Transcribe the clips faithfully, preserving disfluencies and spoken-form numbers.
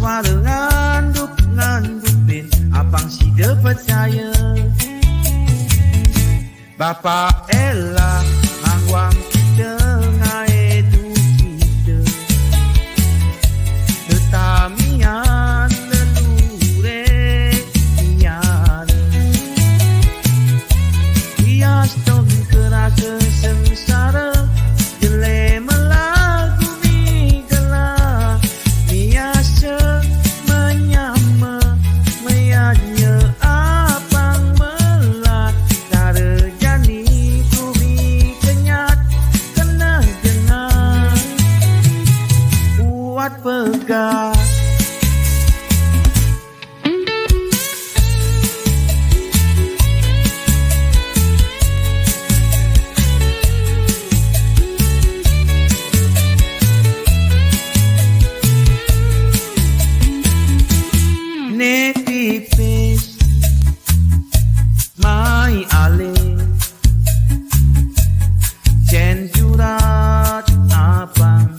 Pada ngandup-ngandupin, apang sida percaya. Bapak Ella, hangwang kita ngae tu kita. Tetamian lelure miara. Iya stong kerasa sengsara. Jele melagu mi gelah. Miasa menyama, meyanya apang melah. Cara jani bumi kenyat, kena jengah. Buat pegang. Netipis mai alih. Cen jurat apang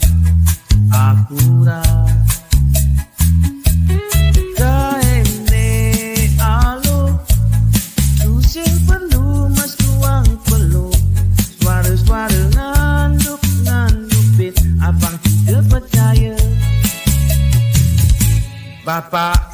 akurat. Kaene alo, tusing perlu mas tuang perlu. Suara-suara ngandup-ngandupin, apang tidak percaya. Bapak